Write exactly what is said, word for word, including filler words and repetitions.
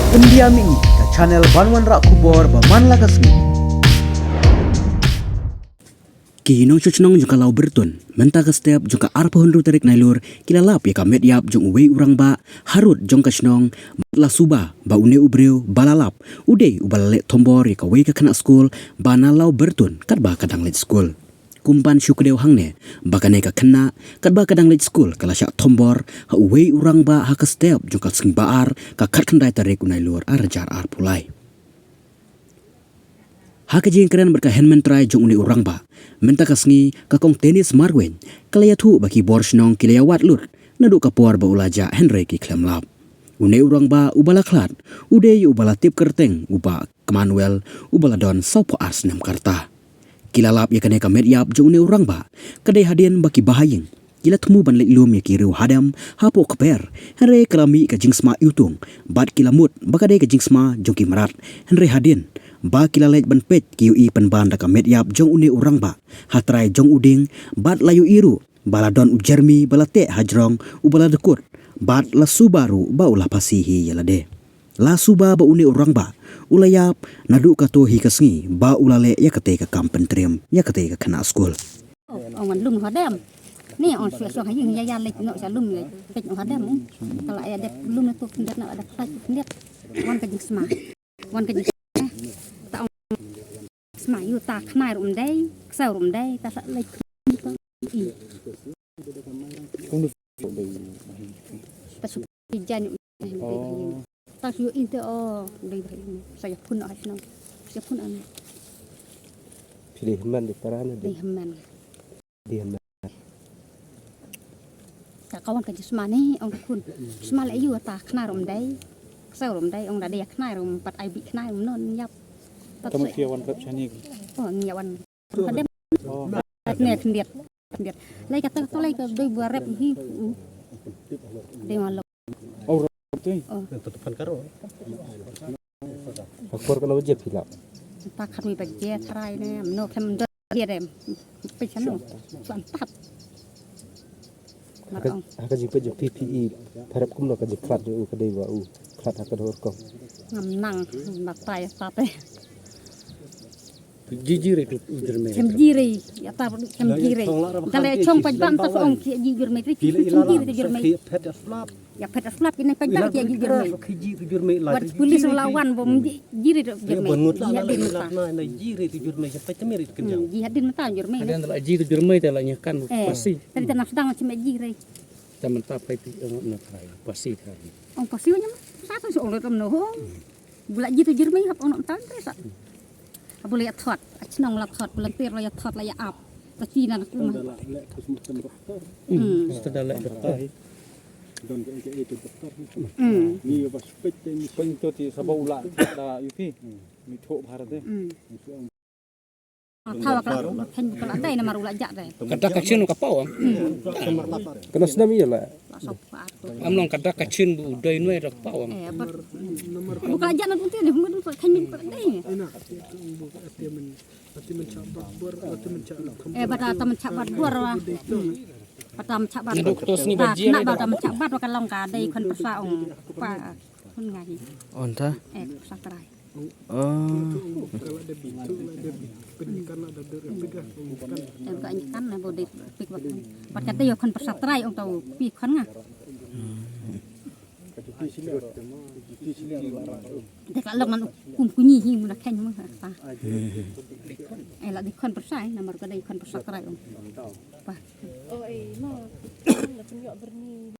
India Mini, ka channel ban wanrah khubor ba man la ka sngi. Ki nongshong shnong jong ka Lawbyrtun, mynta ka step jong ka arphew hynriew tarik Nailur, ki la lap ïa ka met ïap jong uwei u rangbah harud jong ka shnong, bad la suba ba une u briew ba la lap u dei uba la leh thombor ïa kawei ka khynnah skul ba na Lawbyrtun katba ka dang leit skul. Kum ban shu kdew hangne ba kane ka khynnah katba ka dang leit skul ka la shah thombor ha uwei u rangbah ha ka step jong ka sngi ba ar, ka khatkhyndai tarik u Nailur arhajar arphew lai. Ha ka jingkren bad ka hynmen trai jong une u rangbah mynta ka sngi, ka Kong Tenis Marwein ka la ïathuh ba ki bor shnong ki la ïawad lut naduh ka por ba u la jah hynrei ki khlem lap. Une u rangbah uba la khlad u dei uba la tip kyrteng u Bah Kmanuel, uba la don sawphew ar snem ka rta. Ki la lap ïa kane ka met ïap jong une u rangbah ka dei hadien ba ki bahaïing ki la thmu ban leit lum ïa ki riew hadem hapoh kper, hynrei ka la mih ka jingsma iwtung bad ki la mut ba ka dei ka jingsma jong ki mrad, hynrei hadien ba ki la leit ban peit ki ïohi pynban da ka met ïap jong une u rangbah ha trai jong u dieng, bad la ïohi ruh ba la don u Jeremy ba la teh ha jrong uba la dkut, bad la suba ruh ba u la phasi hi ïa lade. La suba ba une u rangbah u la ïap naduh kato hi ka sngi ba u la leh ïa katei ka kam pyntriem ïa katei ka khynnah skul. Ong wan lum hadem. Ni ong shu shu ha ïing ïa ïa leit noh sha lum leit. Peit noh hadem. Ka la ïa dep lum tu khyndiat na la dep peit khyndiat. Wan ka jingsma. Wan ka jingsma. Ta ong sma ïa ta khnai ruh ym dei, ksew ruh ym dei, ta sa leit. Ta shu jan. Ta shu inte o dei ba. Sa ïa phun ha shnong. Sa ïa phun an. Phi dei hynmen de para ne de. Dei hynmen. Dei hynmen. Ka kawan ka jingsma ne ong khun. Sma leh ïa ta khnai ruh ym dei. Ksew ruh ym dei, ong da dei khnai ruh ym pat ai bih khnai ruh ym non ïap. Tat. Tama se. Phi wan rep shane. O ngi wan. Hadem. O. Ne khyndiat. Khyndiat. Lai kata to lai ka dei ba rep hi. Dei ma lo. O rep te. O. Akor kano baje phi lap? Ta khatwei baje tharai ne, mno khlem don. Peit shano. Suan tap. Mat ong. Ha ka jingpeit jong phi phi i pharap kumno ka jingkhlad jong u, ka dei ba u khlad ha ka dei rukom. Ngam nang, batai tat eh. Ji ji re tu u Jeremy. Chem ji re, ïa ta chem ji re. Da leh chong peit bam ta ong ki ji Jeremy, ki chem ji re tu Jeremy. Phet ïa slap. Ïa phet ïa slap ki nang peit bam ki ji Jeremy. Wat pulis la wan bom ji re tu Jeremy. Ji hadien mynta. Ji re tu Jeremy, peit Jeremy tu kynjang. Ji hadien mynta Jeremy. Hadien la ji tu Jeremy te la nyakan pasi. Tadi ta nang sdang chem ji re. Ta mynta peit pi ong na trai. Pasi trai. Ong pasi ong nyam. Sa tu ong le tam no ho. Bula ji tu Jeremy hap ong na mynta tre sa. Bula ïa thot, a chnong la thot, bula ter la ïa thot la ïa ap. Ta chi na na kuma. Hmm. Sta da leh doktor. Don ka ka ka doktor. Hmm. Ni ba spek te ni pun to ti saba ula da yuti. Mi tho bharat de. Hmm. Thaw ka la khen ka la dai namar ula jak dai. Kata ka chin ka pau. Hmm. Kana snam ïa la. Am long ka dak ka chin bu doi noi rak pawang. Eh, bar. Buka aja na pun tiene, mungkin buka kami buka deh. Eh, bata taman chak bat bor wa. Hmm. Bata taman chak bat. Ndu to sni ba jia. Kena bata taman chak bat wa ka long ka dei khon pasa ong. Pa khon ngai. Onta. Eh, pasa trai. Oh. Em ka nyi kan na bo de pik wat. Wat ka te yo khon pasa trai ong tau pi khon nga. Dek la long nan kum kunyi hi mun khen mun pa. Eh la de khon pasa eh namar ka de khon pasa trai ong. Pa. Oh eh no. La pun yo berni.